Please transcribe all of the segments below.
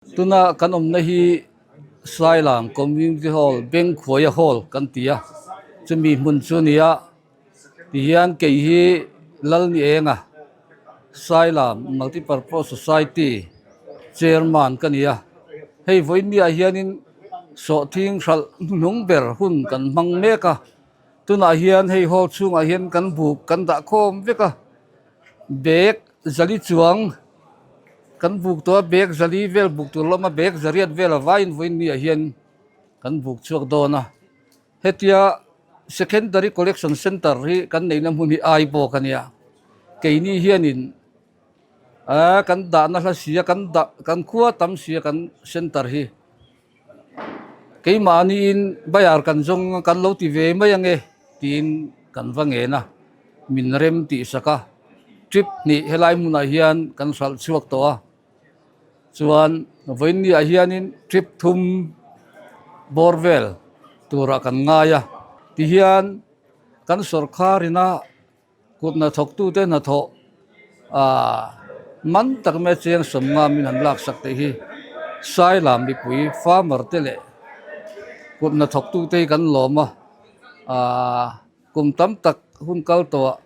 Tuna kan awmna hi Sailam Community Hall Bengkhuaia Hall kan ti a, chumi hmun chu a ni a, tihian kei hi Lalnienga Sailam Multipurpose Society Chairman ka ni a, hei vawiin ah hianin sawhthing hralh hnuhnung ber hun kan hmang mek a, tunah hian hei hall chhungah hian kan buk kan dah khawm vek a, bag zali chuang. Kan buk tawh a bag zali vel buk tur lawm a bag zariat vel a vaiin vawiin ni ah hian kan buk chhuak dawn a hetia secondary collection center hi kan neihna hmun hi Aibawk a nia keini hianin ahh kan dahna hla sia kan dah kan khua tam sia kan center hi keimahniin bayar kan zawng kan lo ti ve mai ange tiin kan va ngen a min rem tih sak a. Trip hnih helai hmunah hian kan hralh chhuak tawh a chuan vawiin ah hianin trip thum bawr vel turah kan ngai a tihian kan sawrkar ina kut hnathawk tute hnathawh ahh man tak mai chiang sawm ngam in an laksak te hi Sailam mipui farmer te leh kut hnathawk tute hi kan lawm a ahh. Kum tam tak hun kal tawhah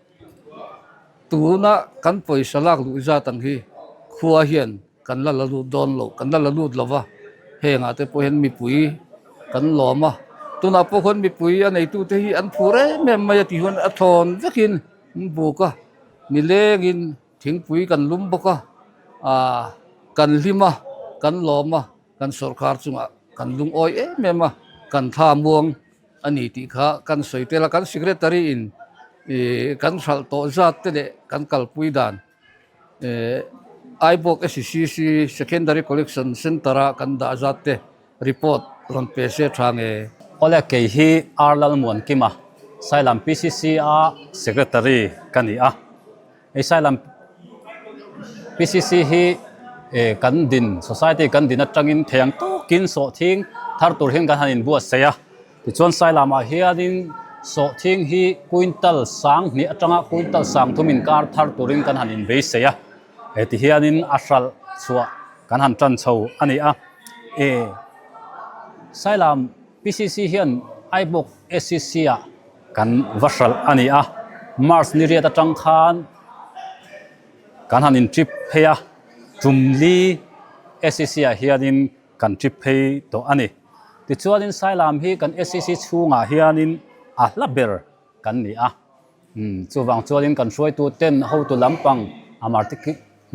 tuna kan pawisa lak luh zat ang hi khua hian kan la la lut dawn lo, kan la la lut lo va, hengah te pawh hian mipui kan lawm a, tunah pawh khawn mipui a neitute hi an phur em em mai a tih huan a thawn vekin an buk a, nilengin thingpui kan lum bawk a, ah kan hlim a, kan lawm a, kan sawrkar chungah kan lungawi em em a, kan thla muang. A ni tih kha kan sawi tel a, kan secretary in ih kan hralh tawh zat te leh kan kalpui dan eh Aibawk SCC Secondary Collection Centre a kan dah zat te report rawn pe se tha nge. Awle kei hi R Lalmuankima, Sailam PCC a Secretary ka ni a. Hei Sailam PCC hi kan din society kan din atangin thei ang tawkin sawhthing thar tur hian kan han inbuatsaih a, tichuan Sailamah hianin sawhthing hi quintal sang hnih atanga quintal sang thum inkar thar turin kan han inbeisei a, heti hianin a hralh chhuah kan han tan chho a ni a, e Sailam PCC hian Aibawk SCC ah Kan va hralh a ni a, March ni riat atang khan kan han in trip phei a, tum li SEC ah hianin kan trip phei tawh a ni. Tichuanin Sailam hi kan SEC chhungah hianin a hla ber kan ni a, chuvang chuanin kan hruaitu ten hotu lampang a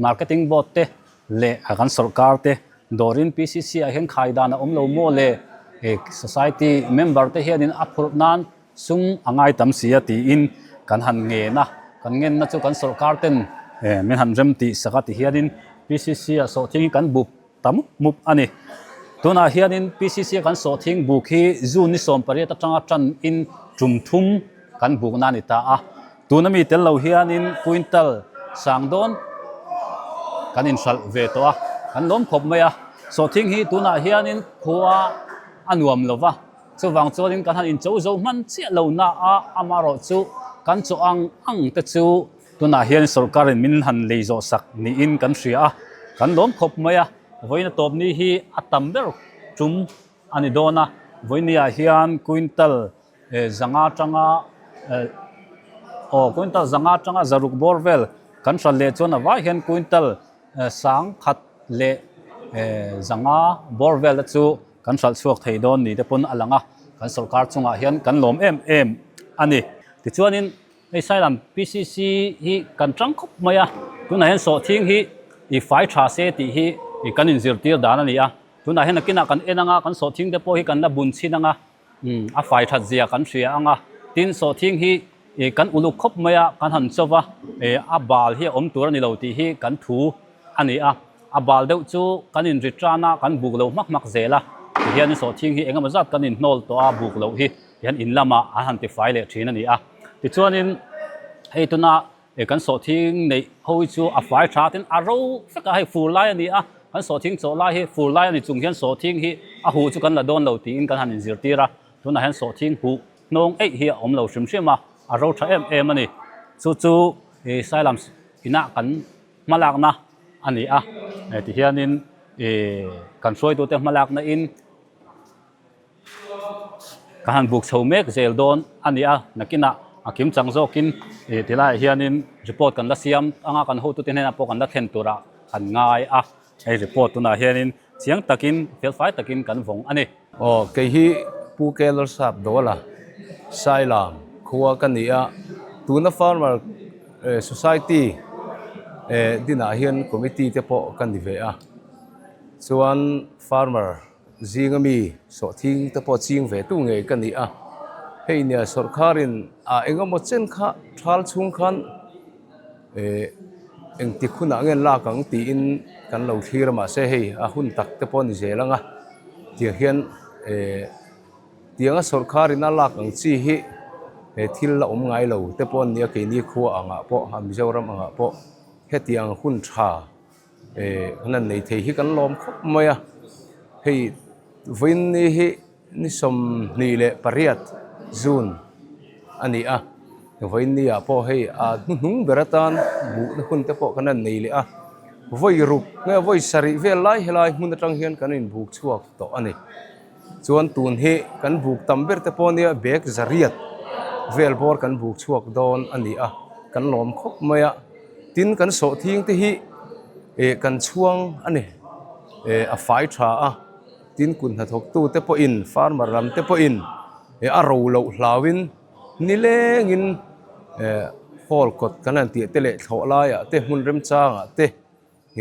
marketing board te leh a kan sawrkar te dawrin PCC ah hian khai dan a awm lo maw le society member te hianin a phurh nan sum a ngai tam si a tiin kan han ngen a, kan ngenna chu kan sawrkar ten min han rem tih sak a ti hianin PCC ah sawhthing hi kan buk ta mup mup a ni. Tunah hianin PCC a kan sawhthing buk hi June ni 18 atanga tan in tum thum kan bukna a ni ta a. Tuna mi tel lo hianin quintal sang dawn kan inhralh ve tawh a, kan lawm khawp mai a. Sawhthing hi tunah hianin khua a nuam lo va, chuvang chuanin kan han incho zo hman chiah lo na a, amaherawh chu kan chaw ang ang te chu tunah hian sawrkarin min han lei zawh sak niin kan hria a, kan lawm khawp mai a. Vawiin a tawp ni hi a tam ber tum a ni dawn a, vawiin hian quintal Zanga atanga aw quintal zanga atanga zaruk bawr vel kan hral leh chuan a vai hian quintal sang khat leh zanga bawr vel te chu kan hralh chhuak thei dawn ni te pawn a lang a, kan sawrkar chungah hian kan lawm em em a ni. Tichuanin hei Sailam PCC hi kan tang khawp mai a, tunah hian sawhthing hi i fai tha se tih hi kan inzirtir dan a ni a, tunah hian nakinah kan en anga kan sawhthing te pawh hi kan la bun chhin anga. A fai that zia kan hria ang a, tin sawhthing hi kan uluk khawp mai a, kan han chauh va, a bal hi a awm tur a ni lo tih hi kan thu a ni a, a bal deuh chu kan in ri tan a, kan buk lo hmak hmak zel a, tihian sawhthing hi engemaw zat kan inhnawl tawh a, buk loh hi tihian in lamah an han tifai leh thin a ni a, tichuanin hei tuna He kan sawhthing neih ho hi chu a fai tha tin a ro vek a, hei fur lai a ni a, kan sawhthing chawh lai hi fur lai a ni chung hian sawhthing hi a huh chu kan la dawn lo tiin kan han inzirtir a, tunah hian sawhthing huh hnawng eih hi a awm lo hrim hrim a, a ro tha em em a ni. Chu chu Sailam inah kan hmalakna a ni a, tihianin. Kan hruaitute hmalakna in ka han buk chho mek zel dawn a ni a, nakinah a kim chang zawkin tilaiah hianin report kan la siam anga kan hotute hnenah pawh kan la thlen turah kan ngai a, hei report tunah hianin chiang takin felfai takin kan vawng a ni. Aw, kei hi Pu Keller Sap Dawla, Sailam khua ka ni a, tuna Farmer Society dinah hian committee te pawh ka ni ve a, chuan farmer zinga mi sawhthing te pawh ching ve tu ngei ka ni a, hei nia sawrkharin a engemaw chen kha thal chhung khan eh engtik hunah nge an lak ang tiin kan lo thlir a mahse hei a hun tak te pawh a ni zel ang a tiang hian eh tianga sawrkharin a lak ang chi hi he thil la awm ngai lo te pawh a ni a keini khua angah pawh a Mizoram angah pawh hetiang hun tha eh kan han nei thei hi kan lawm khawp mai a hei vawiin ni hi. Ni 28 June a ni a, vawiin ah pawh hei a hnuhnung ber atan buhna hun te pawh kan han nei leh a, vawi ruk nge vawi sarih vel lai helai hmun atang hian kan inbuk chhuak tawh a ni. Chuan tun hi kan buk tam ber te pawh nia bag zariat vel bawr kan buk chhuak dawn a ni a, kan lawm khawp mai a, tin kan sawhthing te hi eh kan chhuang a ni, eh a fai tha a. Tin kut hnathawktute pawhin farmer lam te pawhin eh a ro loh hlauhin nilengin eh hall kawt kan han tih te leh thlawh laiah te hmun remchangah te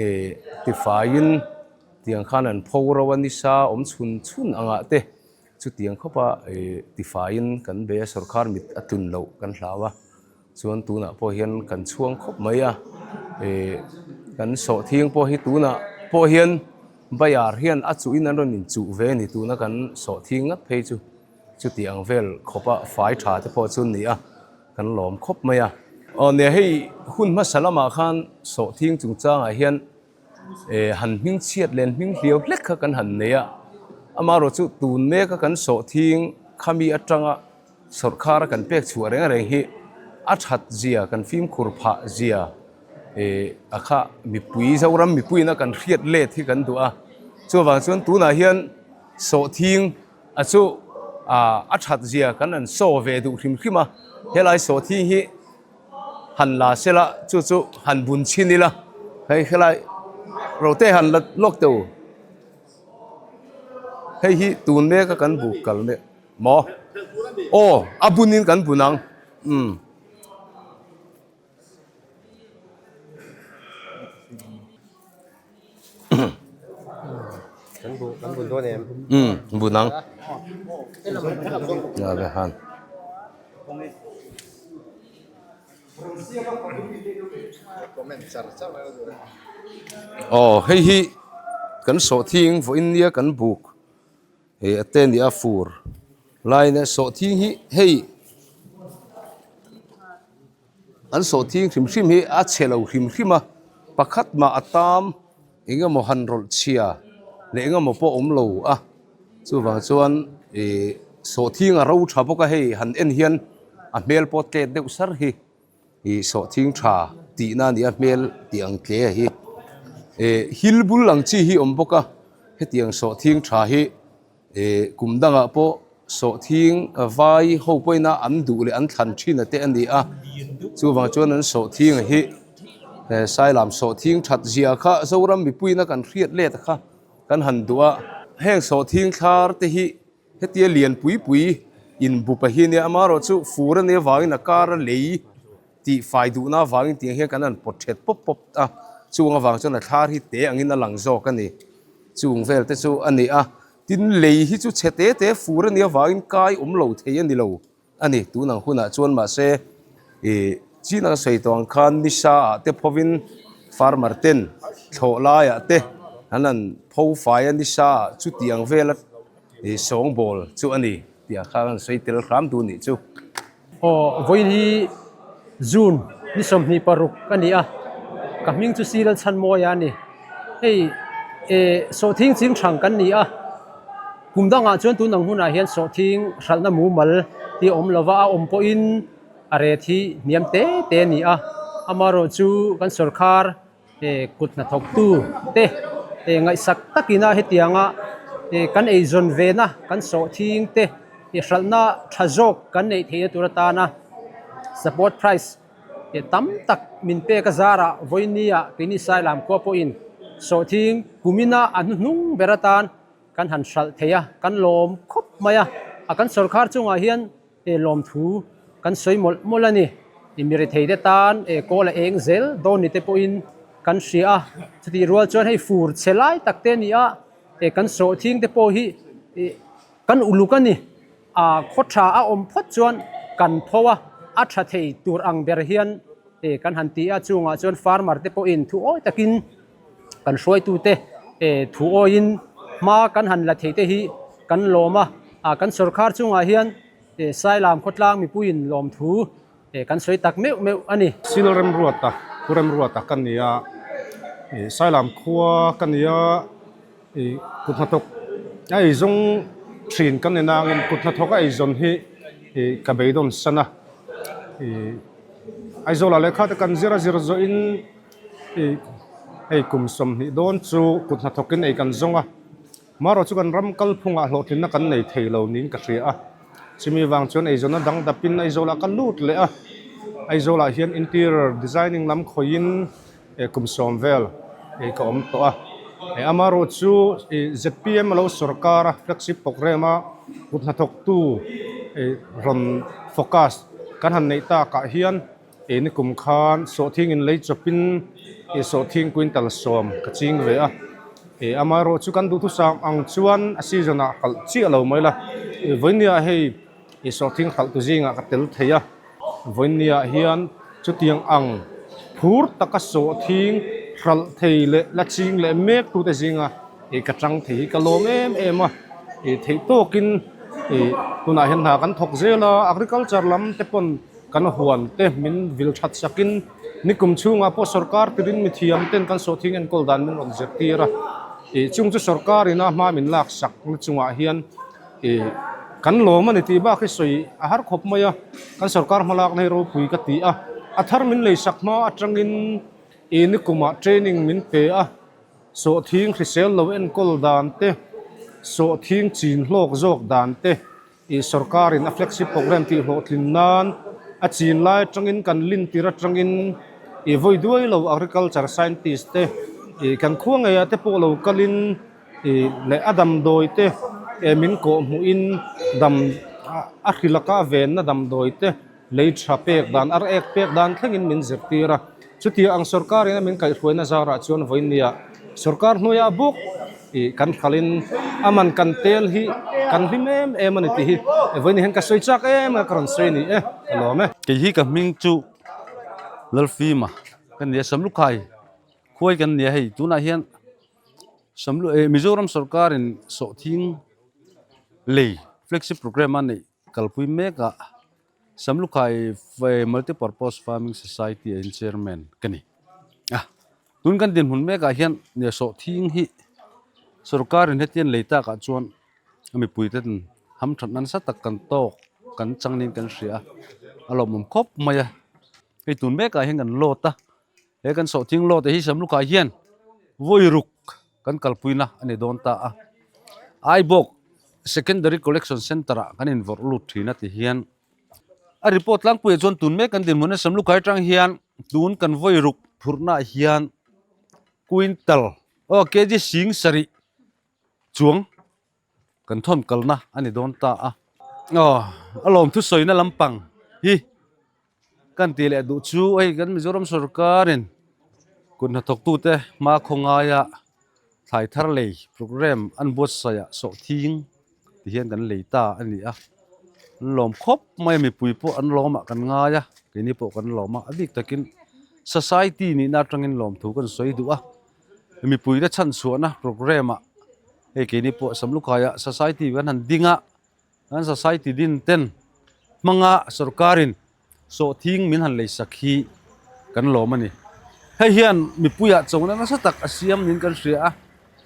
eh tifaiin tiang khan an pho ro a nisa awm chhun chhun angah te chutiang khawpa eh tifaiin kan be a sawrkar mit a tlun loh kan hlau a. Chuan tunah pawh hian kan chhuang khawp mai a, eh kan sawhthing pawh hi tunah pawh hian bayar hian a chuhin an rawn inchuh ve a ni tuna kan sawhthing ngat phei chu chuti ang vel khawpa fai tha te pawh chu an ni a, kan lawm khawp mai a. Aw nia hei hun hmasa lamah khan sawhthing chungchangah hian eh han hming chhiat leh an hming hliau hlek kha kan han nei a, amaherawh chu tun meka kan sawhthing khami atanga Sawrkhara kan pek chhuah reng reng hi a that zia kan fimkhur phah zia eh a kha mipui Zoram mipuiin a kan hriat let hi kan duh a, chuvang chuan tunah hian sawhthing a chu ah a that zia kan an saw ve duh hrim hrim a, helai sawhthing hi han la sela chu chu han bun chhin ila hei helai rote han la lawk teh u hei hi tun mek a kan buk kal mek. Maw? Aw, a bunin kan bun ang. Umm. Kan bu kan bun dawn em? Umm, bun ang. Nga ve han. Aw, hei hi kan sawhthing vawiin nia kan buk. Hei a te nia fur lain a sawhthing hi hei an sawhthing hrim hrim hi a chhe lo hrim hrim a pakhat mah a tam eng emaw han rawlh chhia leh eng emaw pawh awm lo a chuvang chuan ih sawhthing a ro tha bawk a hei han en hian a hmel pawh tlet deuh sar hi. Ih sawhthing tha tihna a ni a hmel tih ang tle a hi eh hil bul ang chi hi awm bawk a hetiang sawhthing tha hi eh kum dangah pawh sawhthing vai ho pawhin a an duh leh an thlan thin a te a ni a chuvang chuan an sawhthing a hi eh sailam sawhthing that zia kha Zoram mipuiin a kan hriat let kha kan han duh a heng sawhthing thlar te hi. Hetia lian pui pui in bu pahin nia amaherawh chu fur a nia vangin a kar a lei tih fai duhna avangin tiang hian kan han pawt thet pawp pawp a, chung avang chuan a thlar hi te angin a lang zawk a ni. Chung vel te chu a ni a, tin lei hi chu chhe te te fur a nia avangin kai awm lo thei a ni lo. A ni, tun ang hunah chuan mahse ih chin ang sawi tawh ang khan nisa ah te phovin farmer ten thlawh laiah te an han pho fai a nisa ah chutiang vela ih sawngbawl chu a ni tih ang khan an sawi tel hram duh nih chu. Aw, vawiin hi June ni 26 a ni a, ka hming chu Sir Lalchhanmawia a ni. Hei eh sawhthing ching thang kan ni a. Kum dangah chuan tun ang hunah hian sawhthing hralhna mumal hi a awm lova, a awm pawhin a ret hi hniam te te a ni a. Amaherawhchu kan sawrkar kut hnathawktu te Ngaihsak takina hetianga kan eizawn vena kan sawhthing te hralhna tha zawk kan neih theihna tur atana support price tam tak min pek a zarah vawinia keini Sailam khua pawhin sawhthing kumina a hnuhnung ber atan kan han hralh thei a, kan lawm khawp mai a, a kan sawrkhar chungah hian lawmthu kan sawi mawlh mawlh a ni. Mi rethei te tan kawl a eng zel dawn ni te pawhin kan hria a, chutih rual chuan hei fur chhe lai tak te a ni a, kan sawhthing te pawh hi kan uluk a ni. A khaw tha a awm phawt chuan kan pho a, a tha thei tur ang ber hian kan han ti a, chungah chuan farmer te pawhin thu awi takin kan hruaitute thu awiin hma kan han la thei te hi kan lawm a, kan sawrkhar chungah hian Sailam khawtlang mipuiin lawmthu kan sawi tak meuh meuh a ni. Sil Remruata, Pu Remruata ka ni a, Sailam khua ka ni a, kut hnathawk a eizawng thin kan ni nangin kut hnathawk a eizawn hi ka beidawn san a, Aizawlah lehkha te kan zir a zir zawhin Hei kum 20 dawn chu kut hnathawkin ei kan zawng a, marawh chu kan ram kalphungah hlawhtlinna kan nei thei lo niin ka hria a, chumi vang chuan eizawnna dang dapin Aizawlah ka lut leh a, Aizawlah hian interior designing lam khawihin kum 10 vel ka awm tawh a, amarawh chu zpm a lo sawrkar a, flagship programme a kut hnathawktu rawn focus kan han neih takah hian. Eni kum khan sawhthing in lei chawpin ih sawhthing quintal 10 ka ching ve a, ih amaherawh chu kan duhthusam ang chuan a season ah hralh chiah lo mai la, ih vawinia hei ih sawhthing hralh tu zingah ka tel thei a, vawinia hian chutiang ang phur taka sawhthing hralh thei leh la ching leh mek tute zinga ih ka tang thei hi ka lawm em em a, ih theih tawkin ih tunah hian hna kan thawk zel a, agriculture lam te pawn. Kan huan te min vil that sakin nikum chhungah pawh sorkar tirin mithiam ten kan sawhthing enkawl dan min rawn zirtir a, ih chung chu sorkar ina hma min lak sak na chungah hian ih kan lawm a ni tih bak hi sawi a har khawp mai a, kan sorkar hma lakna hi ropui ka ti a, a thar min lei sak hma atangin ih nikumah training min pe a, sawhthing hrisel lo enkawl dan te, sawhthing chin hlawk zawk dan te. Ih sorkarin a flagship programme tih hlawhtlin nan a chin lai atangin kan lin tir atangin ih vawi duai lo agriculture scientist te ih kan khua ngeiah te pawh lo kalin ih leh a damdawi te eh min kawh hmuhin dam a hrilaka a venna damdawi te lei tha pek dan ar ek pek dan thlengin min zirtir a chutia ang sorkarin a min kaihhruaina zarah chuan vawinia sorkar hnuaiah bawk ih kan hralhin a man kan tel hi kan hlim em em a ni tih hi vawiin hian ka sawi chak em a ka rawn sawi a ni e ka lawm e. Kei hi ka hming chu Lalfima ka ni a Samlukhai khuai kan ni a hei tunah hian Samlu eh Mizoram sorkarin sawhthing lei flagship programme a neih kalpui mek a Samlukhai Multi Purpose Farming Society ah hian chairman ka ni a tun kan dinhmun mek ah hian sawhthing hi sorkar in hetiang lei tak ah chuan a mipui te hamthat nasa tak kan tawk kan chang niin kan hria a a lawmawm khawp mai a hei tun mek ah hian kan load a he kan sawhthing load ah hi Samlukhai hian vawi ruk kan kalpuina a ni dawn ta a Aibawk Secondary Collection Centre ah kan invawrh lut thin a ti hian a report tlangpuiah chuan tun mek kan dinhmun a Samlukhai atang hian tun kan vawi ruk phurhna ah hian quintal aw kg 70 chuang kan thawn kalna a ni dawn ta a aw a lawm thusawina lampang hi Kan tih leh duh chu hei kan Mizoram sorkarin kut hnathawktute hma khawngaia thlai thar lei programme an buatsaih ah sawhthing ti hian kan lei ta a ni a, an lawm khawp mai a mipui pawh an lawm ah kan ngai a keini pawh kan lawm a, a bik takin society nihna atangin lawmthu kan sawi duh a, mipuite chhanchhuahna programme ah hei keini pawh Samlukhaiah society kan han ding a. Kan society din ten hmanga sorkarin sawhthing min han leisak hi kan lawm a ni. Hei hian mipuiah chona nasa tak a siam niin kan hria a,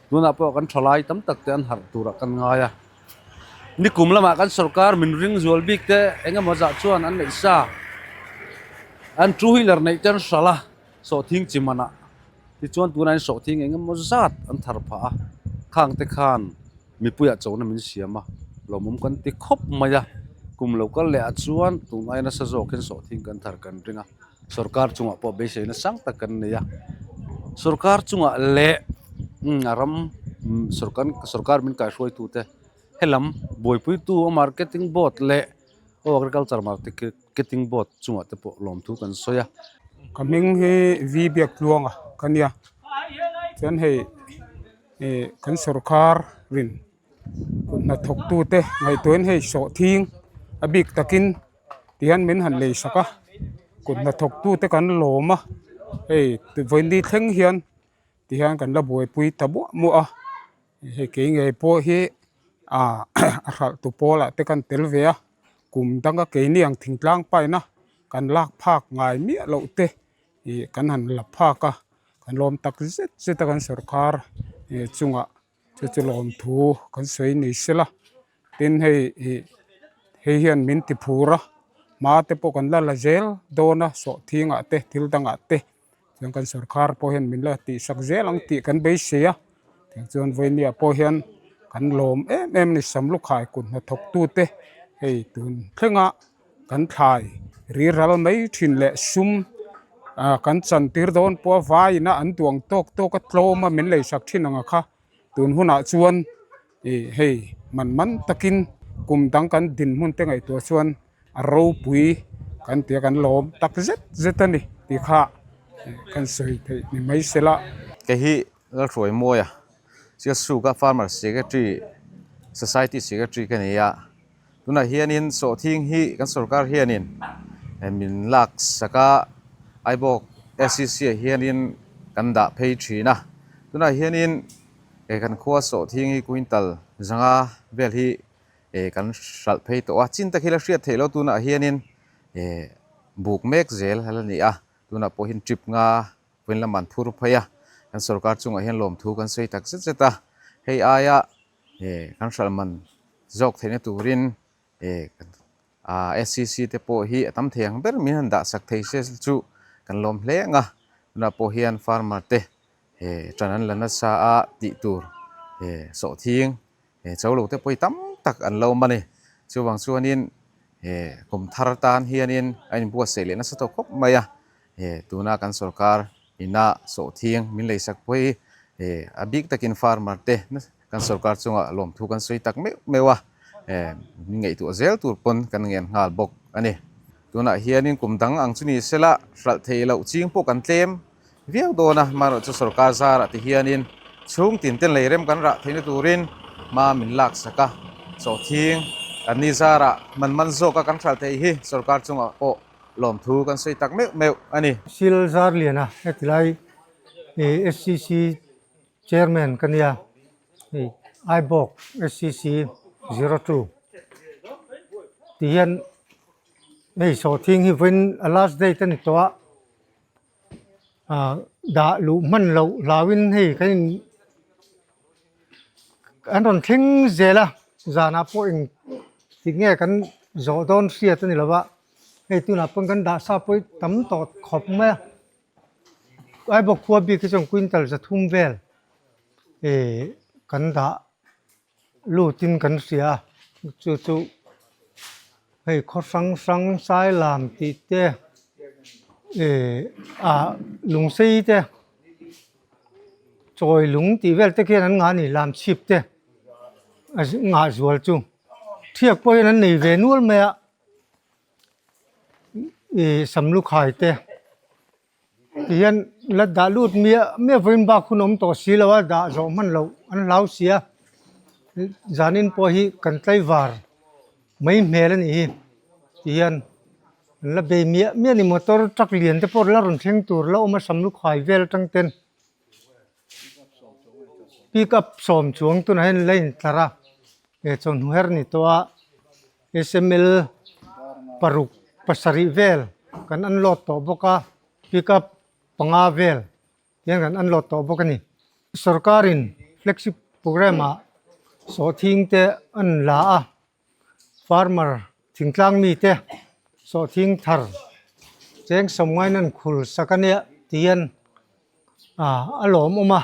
tunah pawh kan thalai tam tak te an harh turah kan ngai a. Nikum lamah kan sorkar min ring zual bik te eng emaw zah chuan an neih sa, an two wheeler neih te an hralh a, sawhthing chi manah. Tichuan tunah hian sawhthing eng emaw zat an thar phah a, khang te khan mipuiah chona min siam a, lawmawm kan ti khawp mai a, kum lo kal leh ah chuan tun aia nasa zawk hian sawhthing kan thar kan ring a, sorkar chungah pawh beiseina sang tak kan nei a, sorkar chungah leh a ram sorkar sorkar min kaihruaitu te helam buaipuitu a marketing board leh aw agriculture marketing board chungah te pawh lawmthu kan sawi a. Ka hming hi V Biaktluanga ka nia chuan hei ih kan sorkar rin kut hnathawk tute ngaihtuahin hei sawhthing a bik takin tihian min han lei sak a kut hnathawk tute kan lawm a hei vawiin thleng hian tihian kan la buaipui ta muah muah a. Hei kei ngei pawh hi ah a hralh tu pawlah te kan tel ve a kum danga keini ang thingtlang paina kan lak phak ngai miah loh te ih kan han la phak a kan lawm tak zet zet a kan sawrkar ih chungah chu chu lawmthu kan sawi ni sela tin hei ih hei hian min ti phur a hma te pawh kan la la zel dawn a sawhthingah te thil dangah te. Chuan kan sorkar pawh hian min la tihsak zel ang tih kan beisei a tiang chuan vawinia pawh hian kan lawm em em a ni samlukhai kut hnathawk tute hei tun thlenga kan thlai riral mai thin leh sum ah kan chan tir dawn pawh a vaiin a an duang tawk tawk a tlawm a min leisak thin ang a kha tun hunah chuan ih hei man man takin kum dang kan dinhmun te ngaihtuah chuan. A ropui kan tia kan lawm tak zet zet a ni tih kha kan sawi theih ni mai se la. Kei hi Lalhruaimawia Sialsuka Farmer Secretary Society Secretary ka ni a, tunah hianin sawhthing hi kan sorkar hianin min lak sak a, Aibawk SCC ah hianin kan dah phei thin a, tunah hianin kan khua sawhthing hi quintal zanga vel hi eh kan hralh phei tawh a chin tak hi la hriat theih loh tunah hianin eh buk mek zel a la ni a tunah pawh hian trip nga vawiin lamah an phur phei a kan sorkar chungah hian lawmthu kan sawi tak zet zet a hei aia eh kan hralh man zawk theihna turin eh ah S_C_C te pawh hi a tam thei ang ber min han dah sak thei se chu kan lawm hle ang a tunah pawh hian farmer te eh ṭan an la nasa a tih tur eh sawhthing. He cho lo te pawh hi tam tak an lo awm a ni. Chuvang chuanin he kum thar tan hianin a inbuatsaih leh nasa tawh khawp mai a. He tuna kan sorkar ina sawhthing min leisak pawh hi he a bik takin farmer te kan sorkar chungah lawmthu kan sawi tak meuh meuh a. He min ngaihtuah zel tur pawn kan ngen nghal bawk a ni. Tunah hianin kum dang ang chu ni sela hralh theih loh ching pawh kan tlem. Viau dawn a, hmanrawh chu sorkar zarah ti hianin chhung tin ten lei rem kan rah theihna turin hma min lak sak a, sawhthing kan ni zarah man man zawka kan hralh theih hi sorkar chungah pawh lawmthu kan sawi tak meuh meuh a ni. Sil Zarliana heti lai SCC Chairman ka nia, hei Aibawk SCC 02 ti hian hei sawhthing hi vawiin a last date a ni tawh a. ah dah luh hman loh hlauhin hei kan in an rawn thleng zel a zanah pawh eng tik nge kan zawh dawn hriat a ni lo va hei tunah pawn kan dah sa pawh hi tam tawh khawp mai a Aibawk khua bik hi chuan quintal zathum vel ihh kan dah. Lutin kan hria a, chu chu hei khaw hrang hrang Sailam tih te ih ah Lungsei te Chawi lung tih vel te khian an ngah a ni Lamchhip te a ngah zual chu thiak pawh hian an nei ve nual mai a ih Samlukhai te. Tihian la dah lut miah miah vawiin bak hun awm tawh si lo a dah zawh hman loh an hlau si a zanin pawh hi kan tlaivar mai hmel a nih hi tihian an la bei miah miah a ni motor truck lian te pawh la rawn thleng tur la awm a samlukhai vel atang ten pick up sawm chuang tunah hian la intlar a eh chawhnu her a ni tawh a. SML paruk pasarih vel kan unload tawh bawk a pickup panga vel hian kan unload tawh bawk a ni. Sorkarin flagship programme ah sawhthing te an la a farmer thingtlang mite sawhthing thar cheng sawmngain an khul sak a nia ti hian. A lawmawm a,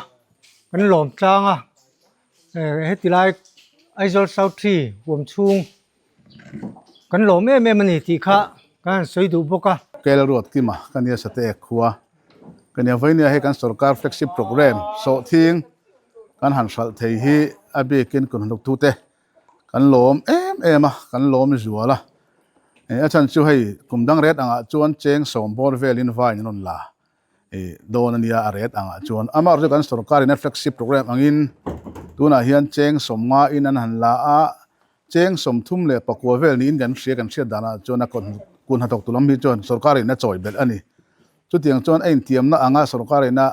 kan lawm tlang a, heti lai Aizawl South Tree huam chhung kan lawm em em a ni tih kha kan han sawi duh bawk a. Kel ruat kima ka nia sate ek khua ka nia vainia hei kan sorkar flagship program sawhthing kan han hralh thei hi a bikin kun hnuk tu te kan lawm em em a kan lawm zual a a chhan chu hei kum dang ret angah chuan cheng sawm bawr velin vain an rawn la dawn a nia a ret angah chuan amaherawhchu chu kan sorkar in a flagship program angin tunah hian cheng sawmnga in an han la a cheng 34 vel niin kan hria kan hriat danah chuan a kun hnathawk tu lam hi chuan sorkar in a chawi belh a ni chutiang chuan a intiamna anga sorkar in a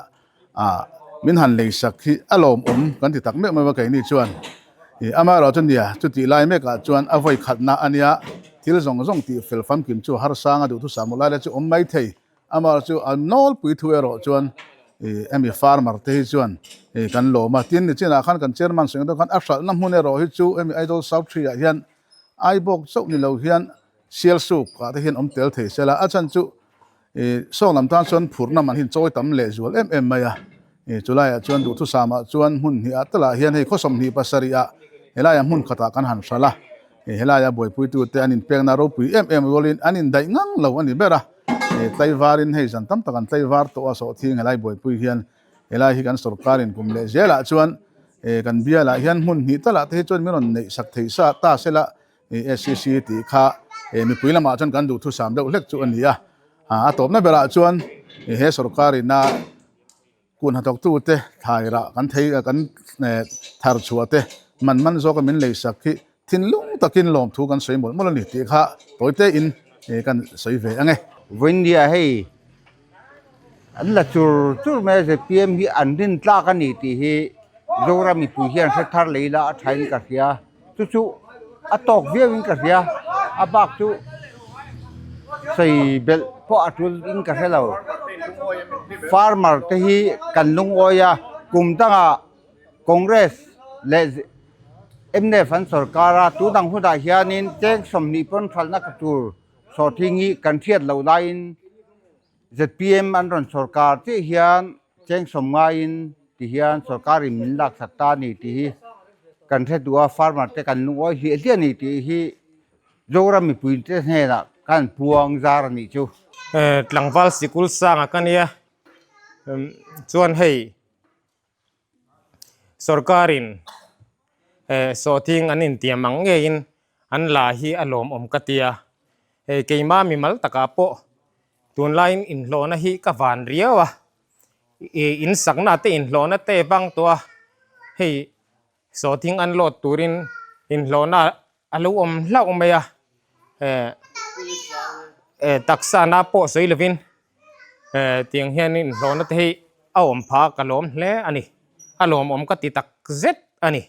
ah min han lei sak hi a lawmawm kan ti tak meuh meuh a keini chuan ih amaherawhchu chu nia chutih lai mekah chuan a vawi khatna a nia thil zawng zawng tih fel famkim chu harsang a duhthusam lai la chu awm mai thei. Amah chu a nawlpui thu erawh chuan ih hemi farmer te hi chuan ih kan lawm a, tin nichinah khan kan chairman sawi ang khan a hralhna hmun erawh hi chu hemi Aizawl South Tree ah hian Aibawk chauh ni lo hian Sialsuk ah te hian awm tel thei se la, a chhan chu ih sawng lam tan chuan phurhna man hi chawi tam leh zual em em mai a, ih chulaiah chuan duhthusam ah chuan hmun hnih ah talah hian hei khaw 27 ah helaiah hmun khatah kan han hralh a. Helaia buaipuitute an inpekna ropui em em rualin an indaih ngang lo a ni ber a. Tlaivarin hei zan tam tak an tlaivar tawh a, sawhthing helai buaipui hian helai hi kan sorkarin kum leh zelah chuan kan bialah hian hmun hnih talah te hi chuan min rawn neih sak thei sa ta sela SCC tih kha mipui lamah chuan kan duhthusam deuh hlek chu a ni a. A tawpna berah chuan he sorkarina Kun hnathawktute thlai rah kan thei kan thar chhuah te man man zawka min lei sak hi thinlung takin lawmthu kan sawi mawlh mawlh a ni tih kha tawi te in kan sawi ve ang e. Vawiindia hei an la chur chur mai a zpm hi an rin tlak a ni tih hi Zoram mipui hian hre thar lei la a tha in ka hria. Chu chu a tawk viau in ka hria a bak chu sawi belh pawh a tul in ka hre lo farmer te hi kan lungawi a kum dangah congress leh mnf an sorkar a tunang hunah hianin cheng 20 pawn hralhna tur sawhthing hi kan hriat loh laiin. Zpm an rawn sorkar chiah hian cheng sawm ngaiin ti hian sorkarin min laksak ta a ni tih hi kan hre duh a, farmer te kan lungawi hliah hliah a ni tih hi Zoram mipui te hnenah kan puang zar a nih chu. Tlangval sikul sanga ka nia chuan hei Sorkarin sawhthing an intiam ang ngeiin an la hi a lawmawm ka ti a, hei keima mimal takah pawh tunlaiin inhlawhna hi ka van riau a, ih insakna te inhlawhna te vang tawh a, hei sawhthing an load turin inhlawhna a lo awm hlauh mai a eh taksa na pawh sawi lovin eh tiang hian inhlawhna te hi a awm phah ka lawm hle a ni a lawmawm ka ti tak zet a ni.